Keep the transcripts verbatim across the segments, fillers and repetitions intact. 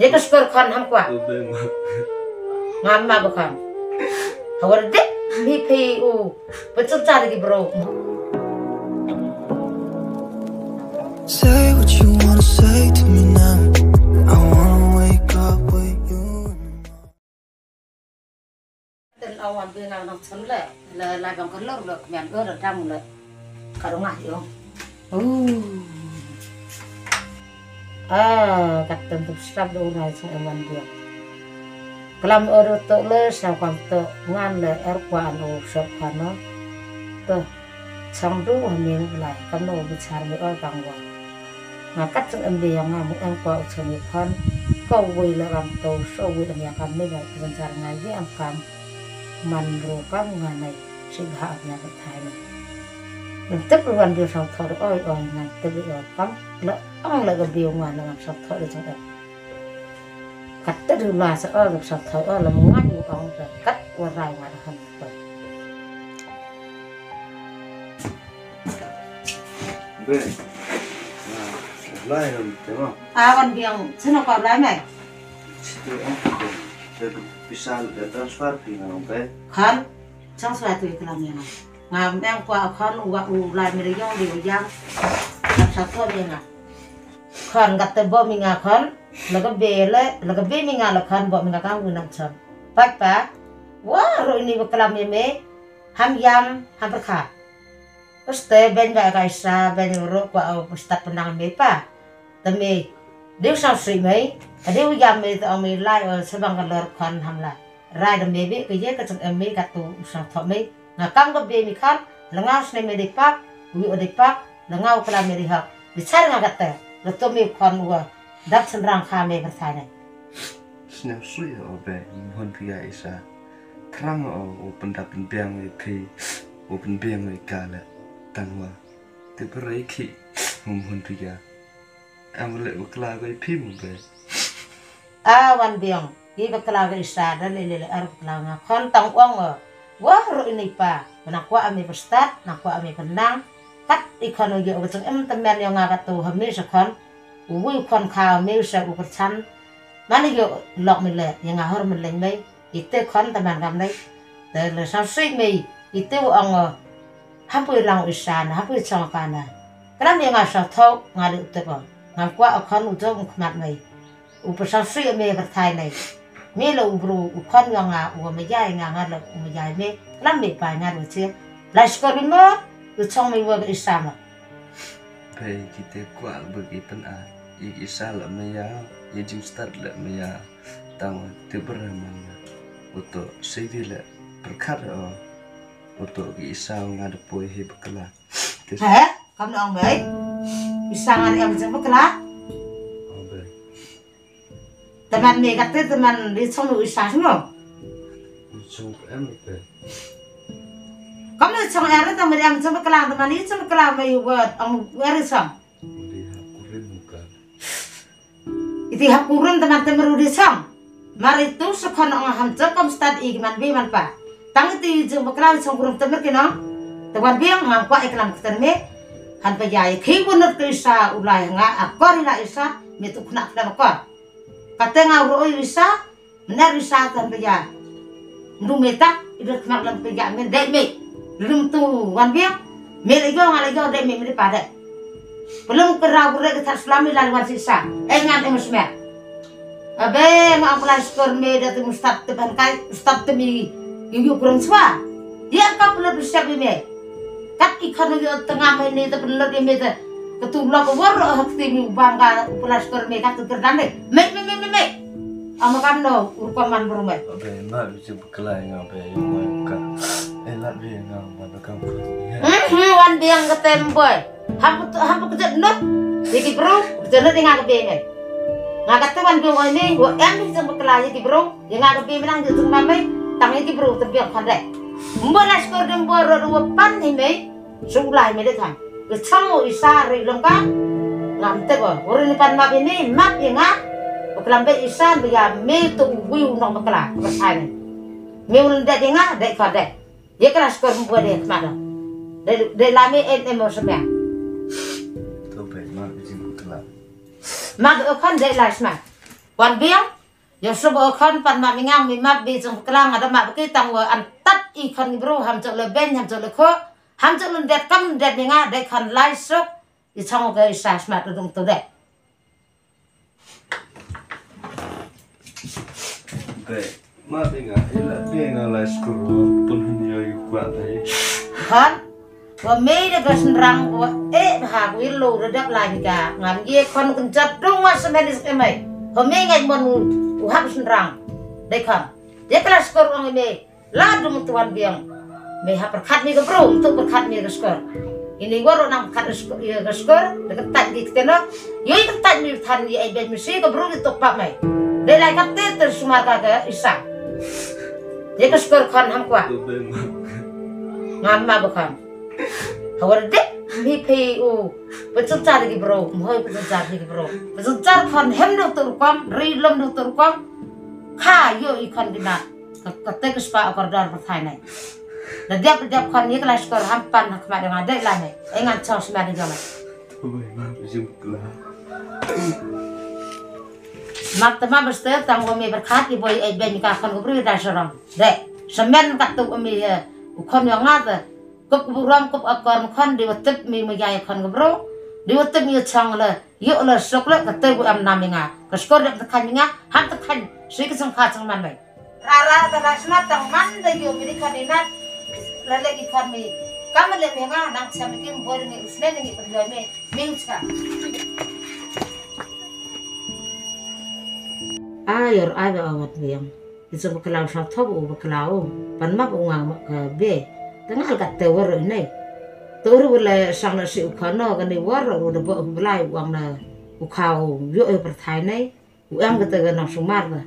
Ïa ka skor khon ham kwah. Nga ma ba khon. Hawar dep mi phi u. Betul cari di bro. Say what you wanna say to me now. I wanna wake up with you. Ten awan bi nga nang chon le, le la bang ka lor le kmian ur dam le. Ka dong ah yo. Uh. Ah, kat ten tu srap do urai song eman dia. Klam ur to le sa kam to ngan le er kwa an u sop kano. To. Chang du ha meng blai kam no bichar me oi bang wa. Nga kat chang em de yang nga mu em kwa u chang me phan. Ko wei la ram to so wei la ya kam me ga bichar nga ye am kam. Man ro kam nga nai si ha am ya ka thai na. Nang tep wan bi sang thor oi oi ngan tep oi kam. La ang la ga bi nga nang sang thor chang em. Kat te du la sa oi ga sang thor oi la mu ngan ong kat wa rai ngan han to. Be. Ah, lai nam te mo. Awan biang sino ko lai mai. Situ eh. Be pisa be transfer pi ngan be. Khon, sang swa tu iklam ya. Ngam eng kwa khon wa u lai mi yong di u yang. Sa to mi nga. Khon gat te bo mi nga khon. Laga be le, laga be mi nga la khon bo mi nga kang u nam chon. Pat pa. Wa ro ini ba klam ya me. Ham yam, ham perkha. Uste ben ba ka isa ben ro kwa au stad penang me pa. Te me. Deu sang sui me. Deu yam me te ong me lai o sebang ka lor khon ham la. Rai de me be ke ye ka chang em me ka tu sang thok me. Nga kam ka be mi khon. Lenga sne me de pak. Wi o de pak. Lenga u kala me de hak. Bichar nga kate. Leto me khon wa. Dap senrang kha me berthai ne. Snem sui o be. Mhon pia isa. Thrang o u pyndap pynbiang ïa phi, u pynbiang ïa ka le tang wa. Te pyrei ki, um hun phi ka. Am le bakla ko ïa phi mu be. A wan biang, ïa bakla ko isa da le le le ar bakla nga khon tang ong o. Wa ro ini pa, na kwa ami pyrstad, na kwa ami pynang. Kat i khon u ïoh ka jong em temen ïa nga ka tu ha mi sa khon. U wi khon kha mi sa u pyrchan. Mane ïoh lok mi le, ïa nga hor mi leng mei. Ite khon te man kam nei. Te le sam sui mei. Ite u ong, eh, hapui lang u isa na, hapui chong ka na. Klam ïa nga sa thok, nga le u te ko. Ngam kwah u khon u jong u khmat mei. U pa sam sui mei berthai nei. Mei le u bru, u khon ïa nga, u ma yai nga, nga le u ma yai mei. Klam mei pa nga le u che. Lai skor mei mo, u chong mei wa isa mo. Pei kite kwah ba ki pynat. Ïa ki isa la maya, ïa jingstad la maya. Tang te ber man. Uto seiwi la pyrkhat o. Uto ki isa nga da poi hi bakla. Te he? Kam na ong bai? Isa nga da em jeng bakla? Ong bai. Teman me kate teman di chong lu isa simo? Di chong em bai. Kam na chong er teman di em jeng bakla teman di chong bakla bai wat ong er chong. Iti hap kurim teman temer u di chong. Mar itu sekhon ong ham chong kom stad i ki man bi man pa. Tang iti jeng bakla i chong kurim temer ki nong. Te wan biang ngam kwah i klam kten me. Han pa ya i khi bunut ke isa u lai nga akor i la isa me tu khna klam akor. Kate nga u ro i isa. Mner isa tan ba ya. Ndu me tak, i dot khmat lam ba ya men dei me. Lum tu wan biang. Me le yo nga le yo dei me me pa dei. Pelum kera bure ke tak selam i la wan sisa. Eh ngan em smer. Abe ma apply skor me da tu mustap te ban kai, mustap te mi. Yu yu kurang swa. Dia ka pelum siap me. Kat i khanu yo tengah me ni te pelum me te. Ketu lok wor hak ti mi bang ka apply skor me kat tu kerdan dei. Me me me me me. Ama kam no, ur ko man bru me. Be, ma bi jing bakla nga be, yung mo yung ka. Eh, la bi nga ma da kam ko. Mhm, wan biang ka tem boy. Hap, hap ka jet no. Diki bru, jet no di nga ka be me. Nga ka te wan biang oi me, wa em bi jing bakla diki bru. Di nga ka be me nang jing ma me, tang diki bru te biang khande. Mbo la skor dem bo ro ro pan ni me. Shu lai me de than. Ke chang u isa ri long ka. Ngam te ko. Uri ni pan map ini, map ye nga. Ko klam be isa be ya me tu wi u nong bakla. Ko sai ni. Me u lende de nga, de ko de. Ye kala skor mbo de khmat do. De, de la me en emo semya. To be ma bi jing bakla. Ma ko khon de la sma. Wan biang, ïa shuh ba u khon pan map mi ngang mi map bi jong klang ada map ki tang wa an tat i khon ni bru ham jok le ben ham jok le kho, ham jok le det kam det mi nga dei khon lai suk, i chong ga i sa smat dung tu dei. Dei, ma dei nga, i la dei nga lai skur pun hin yo yu kwa dei. Khon, wa mei da ga senrang wa eh bha ku ilo da dap lai ni ka ngam ye khon kun jat dung wa semen is emai. Wa mei ngai mon u hap senrang. Dei khon. Dei ka lai skur ong mei. La dung tuan biang. Mei ha perkhat mi ka bru, tu perkhat mi ka skor. Ini waro nang perkhat skor, ya ka skor, da ka tat di ketena. Yo i ka tat mi than ya ai ben mi si ka bru di tok pa mei. Dei lai kat te ter sumar ka ka isa. Ya ka skor khon ham kwa. Ngam ma ba khon. Hawar dek mi pei u. Pencuncar di bru, mhoi pencuncar di bru. Pencuncar khon hem do tu rukom, ri lom do tu rukom. Kha yo i khon di mat. Ka, ka te ka spa akor dor pyrthai nai. Da diap, da diap khon ngi ka lai skor ham pan ha khmat dang adai la nai. Ai ngan chong sma dang jong nai. Oi, ma, jum kla. Mak te ma beste tang wa me berkat i boi ai ben ka khon ko bru da sarong. De, semen ka tu wa me, eh, u khon wa nga te. Kup burom, kup akor khon di wa tip mi ma yai khon ko bru. Di wa tip mi chong le. Ïoh la suk la ka te bu am nam nga. Ka skor dep ta khan nga, han ta khan. Sui ka sangkha sangman bai. Ra ra ta la sna tang man da ïoh mi di khan inat. La le ki khan mi. Kam le mi nga nang cham ki mbor ni usne ni per ïoh mi. Mi uska. Ayor ada awat biang. Iso bakla u sa thop u bakla u. Pan map u ngang mak ka be. Tengah ka te waro inai. Te uru le sang na si u khano kani waro u da bo u belai u ang na u kha u yo e perthai nai. U ang ka te ga nang sumar da.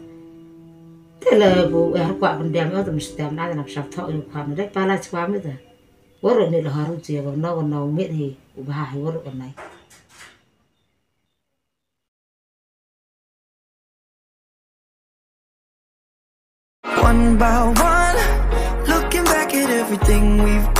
Te le bu e har kwa pendam o te mesti am na nang sa thop u khano dai pala chwa mi da. Waro ni le haru chi ga no ga no mit hi u bah hi waro ka nai. One by one, looking back at everything we've